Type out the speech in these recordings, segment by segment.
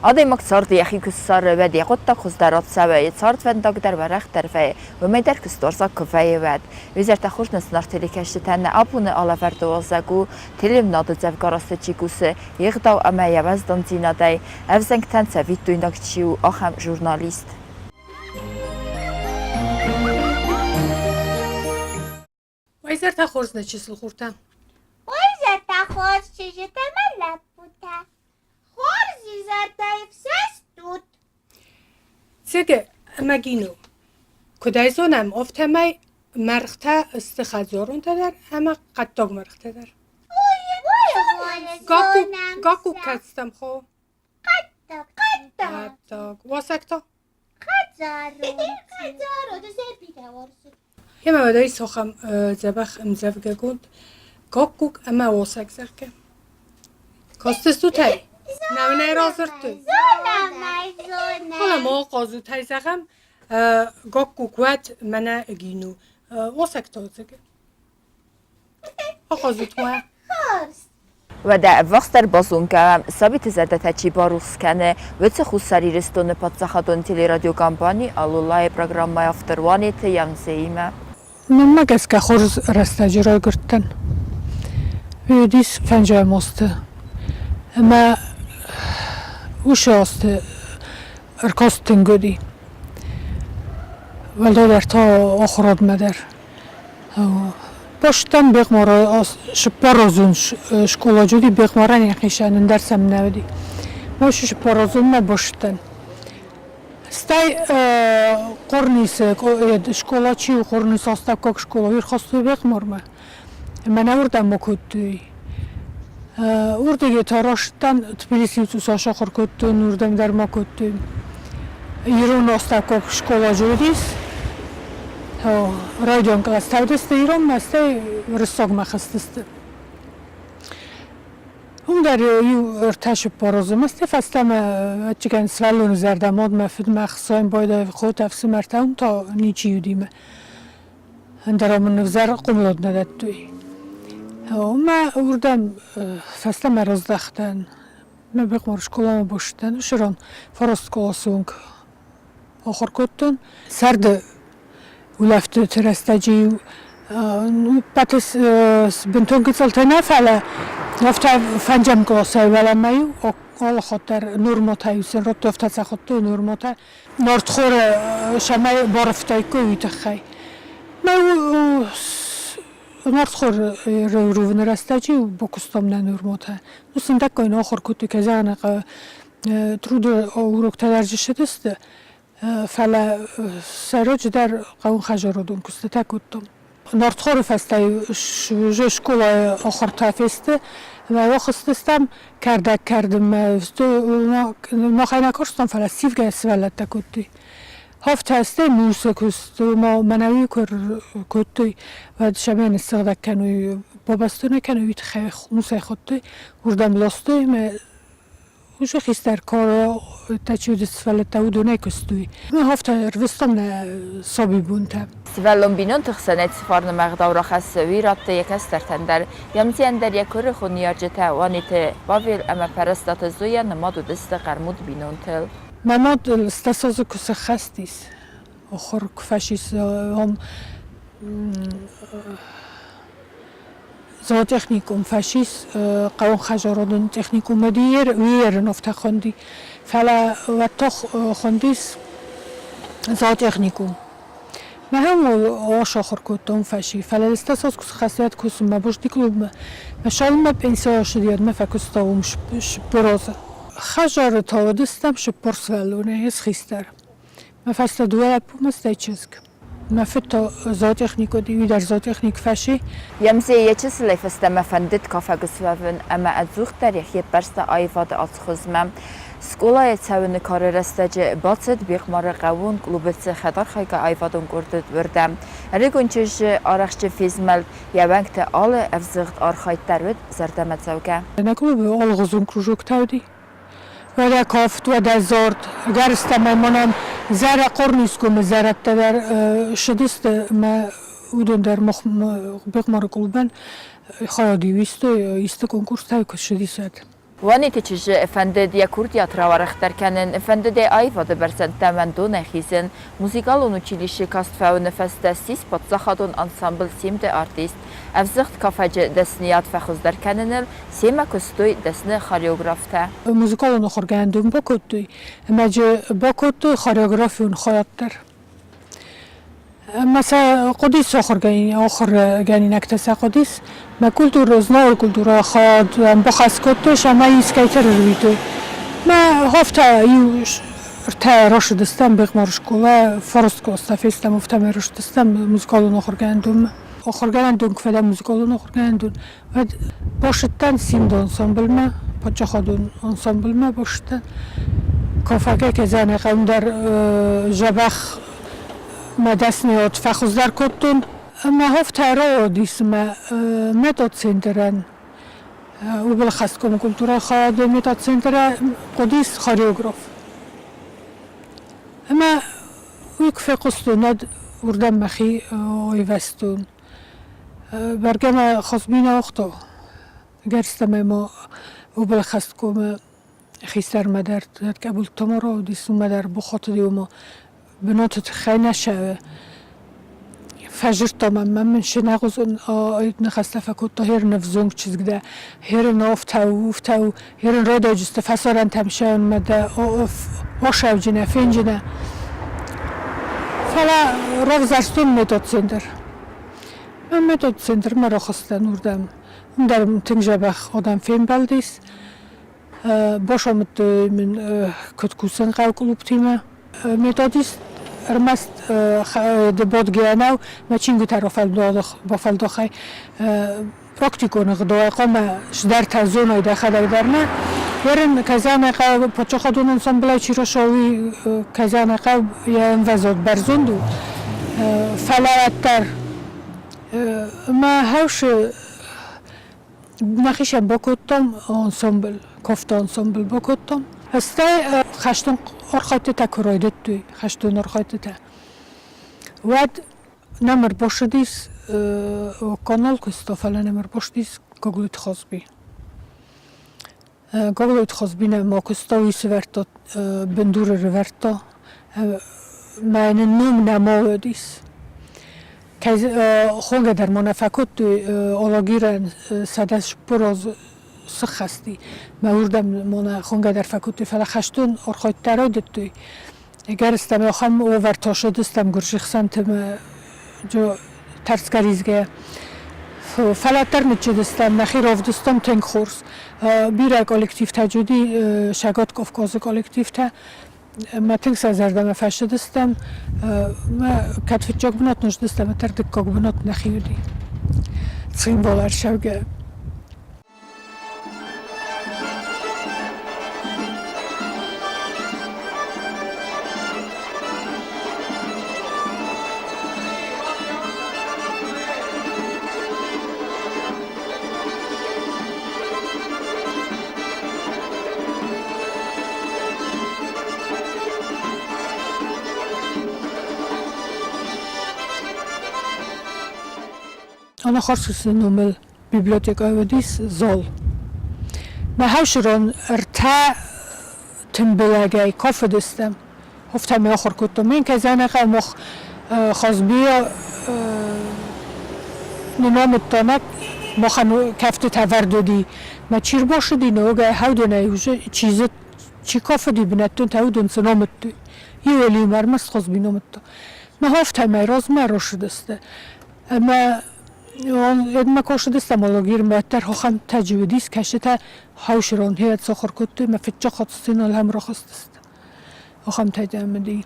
Адӕймаг царды йӕхи куы ссары, уӕд йӕ хъуыддаг хуыздӕр ацӕуы, йӕ цардвӕндаг дӕр уӕрӕхдӕр вӕййы, уымӕй дӕр куыстуарзаг куы вӕййы, уӕд. Уизӕртӕ хорз нӕ телекӕсджытӕ нӕ абоны алӕвӕрды уалдзӕг у, телеуынынады дзӕвгар азты чи кусы, йе гъдау ӕмӕ йӕ уӕздандзинадӕй ӕвзӕнгтӕн цӕвиттойнаг чи у, ахӕм журналист. Уайзӕртӕ хорз нӕ чысыл хуртӕ. Уайзӕртӕ хорз чызджытӕ мӕ лӕппутӕ. Хорз изӕртӕй ӕфсӕст ут. Цеге ӕмӕ Гино, куыд ӕй зонӕм, афтӕмӕй мӕргътӕ сты хӕдзаронтӕ дӕр ӕмӕ хъӕддаг мӕргътӕ дӕр. Гакку кӕцтӕм хо? Хъӕддаг. Хъӕддаг. Хъӕддаг. Уасӕг та? Хӕдзарон. Хӕдзарон. Зӕбитӕ уарзы. Ӕмӕ уӕдӕ ис ахӕм дзӕбӕх ӕмдзӕвгӕгонд Гаккук ӕмӕ уасӕг, зӕгъгӕ. Кастыстут ӕй? Нӕ радзырдтой? Зонӕм ӕй, зонӕм. Фӕлӕ ма ахъазут ӕй, зӕгъӕм, Гаккук уӕд мӕнӕ Гино. Уасӕг та, зӕгъгӕ. Ахъазут уӕ. Хорз. Уӕдӕ ӕввахсдӕр базонгӕ сабиты зӕрдӕтӕ чи барухс кӕны, уыцы Хуссар Ирыстоны паддзахадон телерадиокомпани «Алулайы» программӕйы автор Уанеты Янцеимӕ. Мӕнмӕ гӕсгӕ хорз рӕстӕджы райгуырдтӕн. Уыдис фӕнджӕм азты. Ӕмӕ уыцы азты ӕркаст тынг уыди. Уӕлдайдӕр та ахуырадмӕ дӕр. Постӕн бехъмара цыппаразон скъоладзы уыди, бехъмарӕн йӕхицӕн ӕндӕр сӕм нӕ уыди. Уыцы цыппаразонмӕ бастӕн. Стӕй Хъорнисы скъола чи у, Хъорнисы астӕуккаг скъола, уый ӕрхастой Бехъмармӕ. Ӕмӕ нӕ уырдӕм акодтой. Уырдыгӕй та растдӕн Тбилисы цас ахуыр кодтон, уырдӕм дӕр ма кодтой. Ирон астӕуккаг скъоладзы уыдис. Райдиан кълӕстӕ уыдысты иронмӕ, стӕй уырыссагмӕ хызтысты. Уым дӕр иу ӕртӕ-цыппар азы ма стӕй фӕстӕмӕ ӕвӕццӕгӕн сывӕллоны зӕрдӕ мадмӕ, фыдмӕ хсӕн байдайы хотӕ, ӕфсымӕртӕ, уым та ничи уыди мӕ. Ӕндӕра мын ӕвзӕр хъомылад нӕ дӕттой. Ӕмӕ уырдӕм фӕстӕмӕ раздӕхтӕн. Мӕ бехъмар скъоламӕ бацыдтӕн. Уыцы фараст къласы онг ахуыр кодтон. Сӕрды улӕфтыты рӕстӕджы-иу ӕппӕты бынтон гыццылтӕ нӕ, фӕлӕ афтӕ фӕндзӕм къласӕй уӕлӕмӕ-иу алы хатт дӕр нормӕтӕ-иу сын радтой, афтӕ сӕ хуыдтой нормӕтӕ. Нартхоры цӕмӕй барывтаиккой, уый тыххӕй. Мӕ нартхор рувыны рӕстӕджы бакуыстам нӕ нормотӕ. Ну, сындӕггай нӕ ахуыр кодтой, кӕй зӕгъын ӕй хъӕуы, труды уроктӕ дӕр ссыдысты, фӕлӕ сӕйраджыдӕр хъӕуын хӕдзарадон куыстытӕ кодтам. Нартхоры фӕстӕ уже скъолайы ахуыртӕ фесты ӕмӕ ахызтыстӕм кӕрдӕг кӕрдынмӕ. Махӕй нӕ куыстам, фӕлӕ ссивгӕ сывӕллӕттӕ кодтой. Афтӕ стӕй мусы куыст, мӕнӕуи куы кодтой, уӕд сӕмӕ ныссыгъдӕг кӕной, бабастонӕ кӕной, уый тыххӕй мусӕй хуыдтой, уырдӕм ластой ӕмӕ Уже хистӕр кары чи уыдысты сывӕллӕттӕ, уыдонӕй куыстой. Афтӕ ӕрвыстам нӕ сабибонтӕ. Сывӕллон бинонты хсӕнӕй цы фарны ӕгъдау рахӕссы, уый радта йӕ кӕстӕртӕн дӕр. Йӕ дӕр йӕ куырыхон ныййарджытӕ Уанеты Павел ӕмӕ Пӕрӕстаты Зоя нымад уыдысты хъӕрмуд бинонтыл. Мӕ мад стӕсазы куы сӕххӕст ис, ахуыр куы фӕцис, ам Зоотехникум фӕцис хъӕуон техникум уыйерын афтӕ хуынди. Фӕлӕ уӕд та хуындис зоотехникум. Мӕхӕм ас ахуыр кодтон фӕси, фӕлӕ листасоз куы схӕцӕд кусынмӕ бузди клубмӕ, мӕ цалынмӕ пенсийы ацыди, уӕдмӕ фӕкуыста уым 40 азы. Хӕдзары та уыдыстӕм 40 сывӕллонӕй, ӕз хистӕр. Мӕ фӕстӕ дыууӕ лӕппумӕ, стӕй чызг. Мӕ фыд та зоотехник уыди, уый дӕр зоотехник фӕци. Емзе йӕ чысылӕй фӕстӕмӕ фӕндыд кафӕг суӕвын ӕмӕ ӕдзухдӕр йӕхи ӕппӕрста аивады ацхуызмӕ. Скъолайы цӕуыны кары рӕстӕджы бацыд Бехъмары хъӕууон клубы цы хӕдархайгӕ аивадон къорд уыд, уырдӕм. Ӕрыгон чызджы арӕхстджын фезмӕлд, йӕ уӕнгты алы ӕвзыгъд архайд дӕр уыд зӕрдӕмӕдзӕугӕ. Нӕ клубы алыгъуызон кружоктӕ уыди. Уӕдӕ кафт, уӕдӕ зард. Ӕгӕрыстӕмӕй мӕнӕн зӕрӕ Хъорнискомы зӕрӕдтӕ дӕр ссыдысты мӕ уыдон дӕр Бехъмары клубӕн хайад истой, исты конкурстӕй куы ссыдис, уӕд. Уанеты чызджы фӕндыд йӕ курдиат рауӕрӕхдӕр кӕнын, фӕндыд ӕй аивады бӕрзӕндтӕм уӕндонӕй хизын. Музыкалон училище каст фӕуыны фӕстӕ ссис паддзахадон ансамбль «Симд-ы артист». Ӕвзыгъд кафӕджы дӕсныйад фӕхуыздӕр кӕныныл семӕ куыстой дӕсны хореографтӕ. Музыкалон ахуыргӕнӕндон бакодтой ӕмӕ дзы бакодтой хореографион хайад дӕр. Ӕмӕ сӕ хъуыдис ахуыргӕнинӕгтӕ сӕ хъуыдис. Мӕ культура, знауы культурӕ хайад бахӕс кодтой ӕмӕ искӕйты ӕрвитой. Мӕ афтӕ иу ӕртӕ рацыдыстӕм Бехъмары скъола, фараст класстӕ фестӕм, афтӕмӕй рацыдыстӕм музыкалон ахуыргӕнӕндонмӕ. Ахуыргӕнӕндон куы фӕдӕн музыкалон ахуыргӕнӕндон, уӕд бацыдтӕн Симды ансамблмӕ, паддзахадон ансамблмӕ бацыдтӕн. Кафӕгӕй кӕдзӕнӕ хъӕундӕр дзӕбӕх мӕ дӕсныйад фӕхуыздӕр кодтон. Ӕмӕ афтӕ рауадис мӕ методцентрӕн облхӕсткомы культурӕйы хайады методцентрӕн хъуыдис хореограф. Ӕмӕ уый куы фехъуыстон, уӕд уырдӕм мӕхи айвӕзтон. Бӕргӕ мӕ Хазби нӕ уагъта. Гӕрзтӕмӕ ма облхӕсткомы хистӕрмӕ дӕр Къӕбулты Тамара уыдис, уымӕ дӕр бахатыди, ома бынаты тыххӕй нӕ сӕвы. Фӕдзырдта мӕм, мӕн мын сынӕгъуызон ныхӕстӕ фӕкодта, херын ӕвзонг чызг дӕ, херын афтӕ у, уфтӕ у, херын райдайджысты фӕсарӕнтӕм сӕуынмӕ дӕ асӕвджынӕ, фенджынӕ. Фӕлӕ равзӕрстон методцентр. Мӕн методцентрмӕ рахызтӕн уырдӕм. Уым дӕр тынг дзӕбӕх адӕм фембӕлдис. Бацамыдтой мын, куыд кусын хъӕуы клубтимӕ. Методист ӕрмӕст бадгӕ нӕу, мӕ чингуытӕ рафӕлдахай. Практикон ӕгъдауӕй хъуамӕ сдӕртӕ зоной дӕхӕдӕг дӕр нӕ. Ерын Казаны хъӕу паддзахадон ансамблӕй чи рацӕуы, Казаны хъӕу йӕ ӕмвӕзад бӕрзонд у. Фӕлӕ уӕддӕр мӕ хӕусы Нӕхицӕн бакодтам ансамбль, кофта ансамбль бакодтам. Стӕй хӕстон архайдтытӕ куы райдыдтой, хӕстон архайдтытӕ, уӕд нӕм ӕрбацыдис канал куыста, фӕлӕ нӕм ӕрбацыдис Гаглойты Хазби. Гаглойты Хазби нӕм ма куыста, уый сӕвӕрдта, бындур ӕрӕвӕрдта. Мӕ нын ном нӕма уыдис. Хонгӕ дӕр ма нӕ фӕкодтой Алагирӕн 140 азы сыххӕсти. Мӕ уырдӕм ма нӕ хонгӕ дӕр фӕкодтой, фӕлӕ хӕстон архайдтӕ райдыдтой. Ӕгӕрыстӕм ахӕм уавӕр тасыдыстӕм гуырдзы хсӕнты тӕрсгӕ-ризгӕ. Фӕлӕ дӕр ныццыдыстӕм, нӕхи равдыстам тынг хорз. Бирӕ коллективтӕ уыди, Цӕгат Кавказы коллективтӕ. Мӕ тынг сӕ зӕрдӕмӕ фӕцыдыстӕм. Мӕ кӕд фыццаг бынат не сдыстӕм, уӕддӕр дыккаг бынат нӕхи уыди. Цхинвал ӕрцӕугӕ. Анахарсисы номыл библиотекӕ уыдис зал. Мӕ хӕсырон ӕртӕ тымбылӕгӕй кафыдыстӕм. Афтӕмӕй ахуыр кодтон. Мин кӕзӕнӕхъӕ мах Хазбийӕ нынамыдтанӕг махӕн кӕфтытӕ вӕрд уыди. Мӕ чи рбацыди ногӕй хӕудонӕй уже чи дзы чи кафыди бынӕттонтӕ, уыдон сын амыдтой. Иу Элиумӕ ӕрмӕст Хазби намыдта. Мах афтӕмӕй размӕ рацыдысты. Ӕмӕ Едмӕ косыдыстӕм Алагирмӕ, уӕддӕр ахӕм таджы уыдис, кӕсытӕ хӕусырон хиад сахуыр кодтой мӕ фыццаг хатт сценӕйыл ӕм рахызтысты. Ахӕмтӕ дӕм уыди.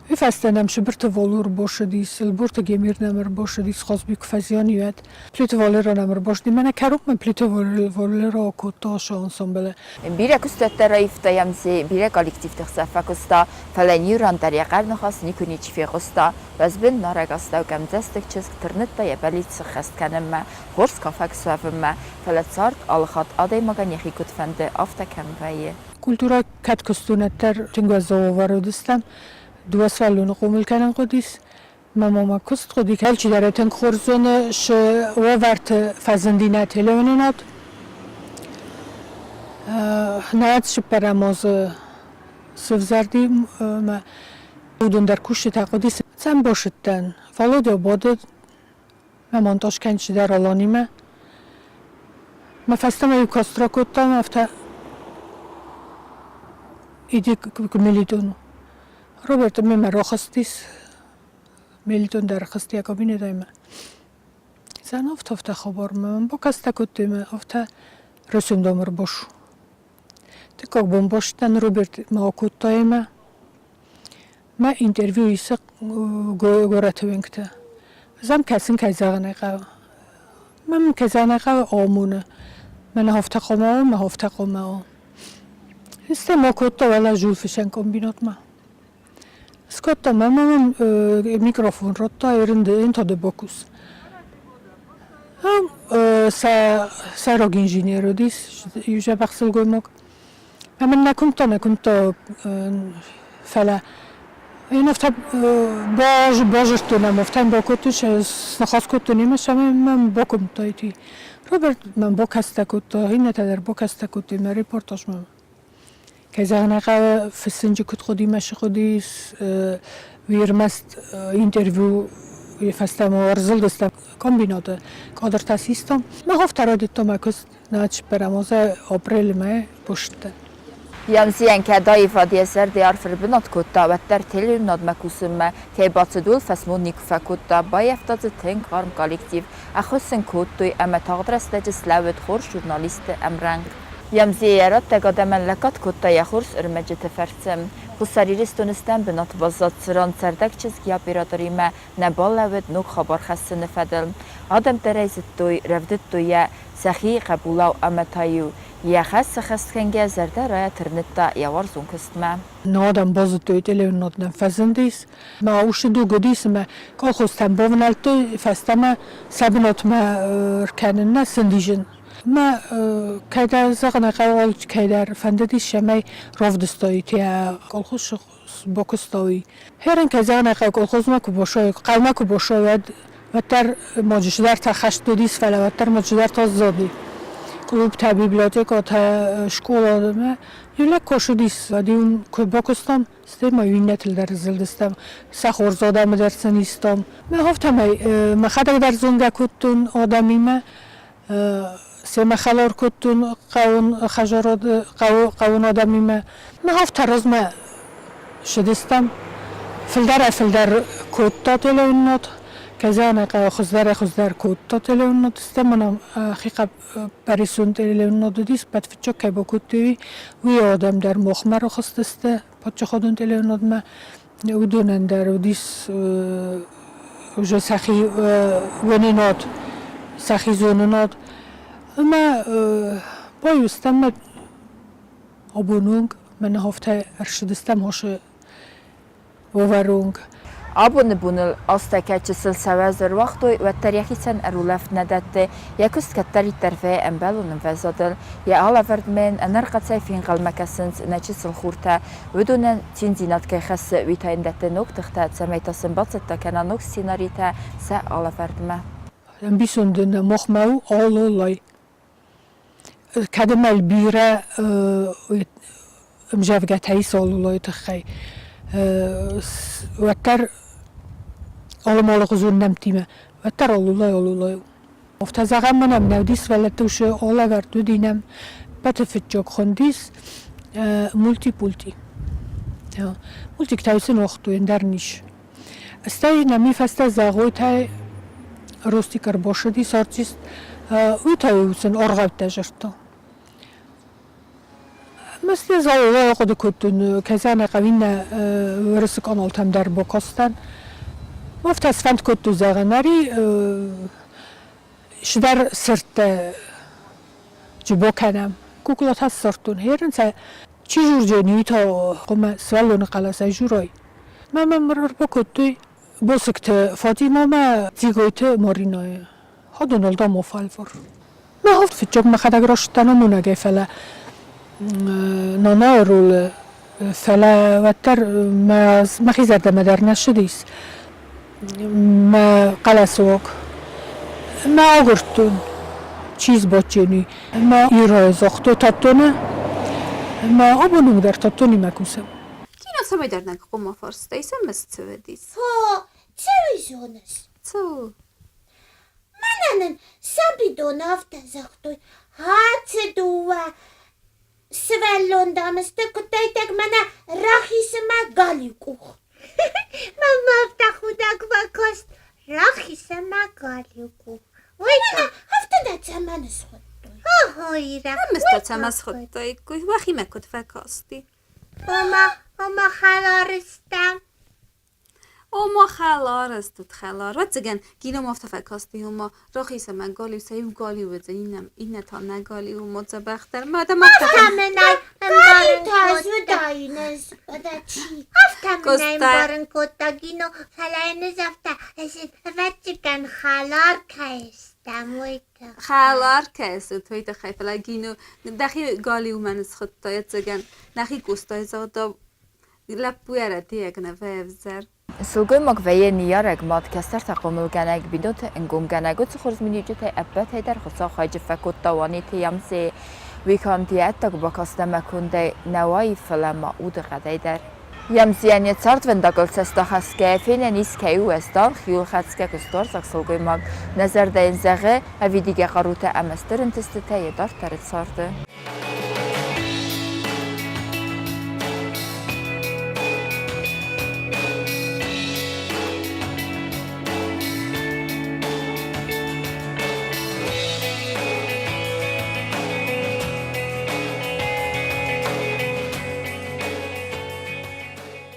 Уый фӕстӕ нӕм Сыбырты Воло ӕрбацыдис, Ӕлборты Гемир нӕм ӕрбацыдис, Хазби куы фӕзиан и, уӕд. Плиты Валера нӕм ӕрбацыди. Мӕнӕ кӕронмӕ Плиты Валера акодта ацы ансамблы. Бирӕ куыстуӕттӕ раивта Ямзе, бирӕ коллективты хсӕн фӕкуыста, фӕлӕ иу ран дӕр йӕ хъӕр-ныхас никуы ничи фехъуыста. Уӕзбын нарӕг астӕу къӕмдзӕстыг чызг тырныдта йӕ бӕллиц сыххӕст кӕнынмӕ, хорз кафӕг суӕвынмӕ, фӕлӕ цард алыхатт адӕймагӕн йӕхи куыд фӕнды, афтӕ кӕм вӕййы. Культурӕ кӕд куыстон, уӕддӕр тынг уӕззау уавӕры уыдыстӕм. Дыууӕ сывӕллоны хъомыл кӕнын хъуыдис. Мӕ мамӕ куыст хъуыди. Алчидӕр ӕй тынг хорз зоны, цы уавӕрты фӕзынди нӕ телеуынынад. Нӕ цыппӕрӕм азы сывзӕрди мӕ уыдон дӕр кустытӕ хъуыдис. Цӕм башыдтӕн. Володя бады мӕ монтаж кӕнчидӕр Аланимӕ. Мӕ фӕстӕмӕ иу каст ракодтам, афтӕ иди к Мелитону. Роберт мемӕ рахызтис. Мелитон дӕр рахызт йӕ кабинетӕй мӕ. Зӕн афтӕ хабармӕ бакастӕ кодтой мӕ афтӕ рӕсугъд ӕрбош. Дыккаг бон бастӕн Роберт ма акодта ӕмӕ мӕ интервью исы горӕты уӕнгтӕ. Ӕз ӕм кӕсын, кӕй зӕгъын ӕй хъӕуы. Мӕ мын кӕй зӕгъын ӕй хъӕуы, амоны. Мӕнӕ афтӕ хъуамӕ у, мӕ афтӕ хъуамӕ у. Стӕй ма кодта уӕлӕ жулфысӕн комбинатмӕ. Скодта мӕ мӕм микрофон радта ӕрынды бокус. Сӕйраг инженер уыдис, иу дзӕбӕх сылгоймаг. Ӕмӕ нӕ куымдта, нӕ куымдта, фӕлӕ йын афтӕ базыдтон ӕмӕ афтӕ бакодтой, сныхас кодтон йемӕ, цӕмӕй мӕм бакуымдтаид. Роберт мӕм бакӕстӕ кодта, иннӕтӕ дӕр бакӕстӕ кодтой мӕ репортажмӕ. Кӕй зӕгъын ӕй хъӕуы, фыссынджы куыд хъуыди мӕ цы хъуыдис, уый ӕрмӕст интервью фӕстӕмӕ ӕрзылдыстӕм комбинаты, кадртӕ систам. Мах афтӕ райдыдтам мӕ куыст нӕ цыппӕрӕм азы апрелы мӕй посты. Ямзийӕн кӕд аивад йӕ зӕрди арф ӕрбынат кодта, уӕддӕр телеуынынадмӕ кусынмӕ кӕй бацыд, ууыл фӕсмон никуы фӕкодта, баййӕфта дзы тынг хъарм коллектив, ӕххуыс ын кодтой ӕмӕ тагъд рӕстӕджы слӕууыд хорз журналистты ӕмрӕнхъ. Ямзийы раттӕг адӕмӕн лӕггад кодта йӕ хорз ӕрмӕджыты фӕрцы. Хуссар Ирыстоны стӕм бынат баззад, цыран цӕрдӕг чызг йӕ операторимӕ нӕ балӕууыд ног хабар хӕссыны фӕдыл. Адӕм дӕр ӕй зыдтой, рӕвдыдтой йӕ сӕхи хъӕбулау ӕмӕ та-иу йӕ хӕс сӕххӕстгӕнгӕ зӕрдӕ райӕ тырныдта йӕ уарзон куыстмӕ. Адӕм базыдтой, телеуынынад нӕм фӕзындис. Мӕ усы дуг уыдис ӕмӕ колхозтӕм бавнӕлдтой фӕстӕмӕ сӕ бынатмӕ ркӕнынмӕ сындизын. Мӕ кӕйдӕр зӕгъын ӕй хъӕуы, кӕйдӕр фӕндыдис, цӕмӕй равдыстаид йӕ колхоз бакуыстаид. Хӕрын кӕй зӕгъын ӕй хъӕуы, колхозмӕ куы босой, хъӕумӕ куы босой, уӕд уӕддӕр ноджыдӕр хӕст уыдис, фӕлӕ уӕддӕр ноджыдӕр зони. Клубтӕ, библиотекӕтӕ, скъоламӕ иу лӕг косыдис, уӕд-иу куы бакуыстам, стӕй ма иннӕтыл дӕр зылдыстӕм, сӕ хорз адӕмы дӕр сын истам. Мӕ афтӕмӕй мӕхӕдӕг дӕр зонгӕ кодтон адӕмимӕ, семӕ хӕлар кодтон хъӕуон хӕдзарады хъӕуон адӕмимӕ. Мах афтӕ размӕ цыдыстӕм. Фылдӕрӕй-фылдӕр кодта телеуынынад, кӕй зӕгъын ӕй хъӕуы, хуыздӕрӕй-хуыздӕр кодта телеуынынад. Стӕй ма нӕм хихъӕппӕрисон телеуынынад уыдис, фыццаг кӕй бакодтой, уый адӕм дӕр махмӕ рахызтысты паддзахадон телеуынынадмӕ. Уыдонӕн дӕр уыдис уже сӕхи уынынад, сӕхи зонынад. Ӕмӕ баиу стӕм абоны онг мӕнӕ афтӕ ӕрцыдыстӕм ацы уавӕры онг. Абоны боныл азтӕ кӕд чысыл сӕ ӕруагътой, уӕддӕр йӕхицӕн ӕрулӕфт нӕ дӕтты, йӕ куыст кӕддӕриддӕр вӕййы ӕмбӕлон ӕмвӕзадыл, йӕ алӕвӕрдмӕ йын ӕнӕрхъӕцӕй фенхъӕлмӕ кӕсынц нӕ чысыл хуртӕ, уыдонӕн циндзинад кӕй хӕссы, уый та йын дӕтты ног тыхтӕ, цӕмӕй та сын бацӕттӕ кӕна ног сценаритӕ сӕ алӕвӕрдмӕ. Ӕмбисонды нӕ махмӕ у алолай. Кӕд ӕмӕ бирӕ ӕмзӕвгӕтӕ ис алолайы тыххӕй, уӕддӕр алымалыгъуызон нӕмттимӕ, уӕддӕр алолай алолай у. Афтӕ зӕгъӕм, мӕнӕ нӕ уыдис сывӕллӕтты усы алӕвӕрд уыди нӕм пӕты фыццаг хуындис мультипульти. Мультиктӕ сын уагътой, ӕндӕр низ. Стӕй нӕм уый фӕстӕ Зӕгъойтӕй Ростик ӕрбассыдис артист, уый та-иу сын аргъӕуттӕ зардта. Мӕ залы ахъуыды кодтон, кӕй хъӕуы иннӕ уырысы каналтӕм дӕр бакастӕн. Афтӕ сфӕнд кодтой зӕгъын, ӕри цыдӕр сырдтӕ джыбо кӕнӕм. Куклатӕ ссардтон, хӕрын сӕ. Чи журдзӕни, уый та хъуамӕ сывӕллоны хъӕлӕсӕй журой. Мӕ мӕм ӕрбакодтой Босыкты Фатимӕмӕ Дзигойты Маринӕйы. Ходоныл дам фӕлвар. Мӕ фыццаг мӕхӕдӕг растдӕн амонӕгӕй, фӕлӕ нанайы ролы, фӕлӕ уӕддӕр мӕхи зӕрдӕмӕ дӕр нӕ ссыдис мӕ хъӕлӕсы уаг. Мӕ агуырдтон, чи сбадти, мӕ Ирӕ загътой Тадтоны. Ӕмӕ абоны онг дӕр Тадтонимӕ кусӕм. Кино цӕмӕйдӕр нӕ хъуамӕ фарста, цӕмӕ цӕвӕдис? Хо, цӕуы зоныс? Цӕуы. Мӕнӕ нын сабидоны афтӕ загътой, ацы дыууӕ сывӕллон, дам, сты куыддӕйтӕг мӕнӕ рахисы мӕ галиу къух. Мӕнмӕ афтӕ худӕг фӕкаст, рахисы мӕ галиу къух. Уый та афтӕ дӕ цӕмӕн схуыдтой? Охо, Ира. Ӕмӕ цӕмӕ схуыдтой? Уӕхимӕ куыд фӕкасти? Ома, ома хӕлар стӕм. Ома хӕлар стут, хӕлар. Ӕвӕццӕгӕн, киномӕ афтӕ фӕкасти, ома рахиз ӕмӕ галиу, сӕ иу галиу уыдзӕн, иннӕ, иннӕ та нӕ галиу, ома дзӕбӕхдӕр. Мӕ адӕм афтӕ Афтӕмӕй ӕмбарын кодта. Афтӕмӕй ӕмбарын кодта Гино, фӕлӕ йын ӕз афтӕ, ӕвӕццӕгӕн, хӕлар кӕй стӕм, уый тыххӕй. Хӕлар кӕсут, уый тыххӕй, фӕлӕ Гино дӕхи галиумӕ нысхуыдта, ӕцӕгӕн, нӕхи Къостайы загъта, лӕппуйӕ рӕдийӕг нӕ фӕвзӕр. Сылгоймаг вӕййы ныййарӕг мад, кӕстӕртӕ хъомылгӕнӕг, бинонты ӕнгомгӕнӕг. Уыцы хорз миниуджытӕй ӕппӕтӕй дӕр Хуыцау хайджын фӕкодта Уанеты Ямсейы. Уый канд йӕ ӕддаг бакаст ӕмӕ кондӕй нӕ уаид, фӕлӕ ма удыхъӕдӕй дӕр. Ямсийӕн йӕ цардвӕндагыл цӕстахӕсгӕйӕ фенӕн ис, кӕй у уӕздан, хиуылхӕцгӕ куыстуарзаг сылгоймаг. Нӕ зӕрдӕ йын зӕгъы, ӕвидигӕ хъарутӕ ӕмӕ стыр ӕнтыстытӕ йӕ дарддӕры царды.